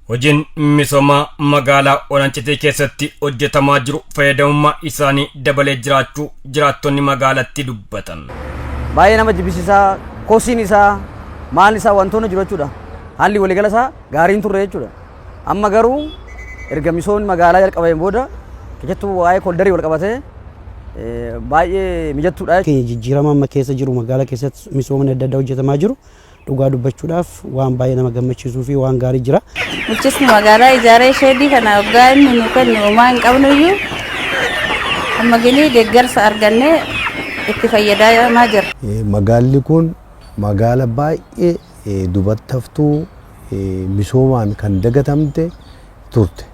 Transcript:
Hojiin misoomaa magaalaa Olancitii keessatti hojjetamaa jiru fayyadamummaa isaanii dabalee jiraachuu jiraattonni magaalattii dubbatan. Baay'ee nama jibbisiisaa, kosiin isaa maal isaa wantoonni jiru jechuudha. Haalli waliigala isaa gaariin turre jechuudha. Amma garuu erga misoomni magaalaa jalqabeen booda, keessattuu waa'ee koriidarii wal qabatee, baay'ee mijattuudha. Keenya jijjiirama amma keessa jiru, magaalaa keessatti misoomni adda addaa hojjetamaa jiru, dhugaa dubbachuudhaaf waan baay'ee nama gammachiisuu fi waan gaarii jira. Bulchisni magaalaa ijaaree sheedii kana waggaa inni nu kennu homaa hin qabnuyyuu, amma ginii deeggarsa argannee itti fayyadamaa jira. Magaalli kun magaala baay'ee dubattaftuu, misoomaan kan dagatamte turte.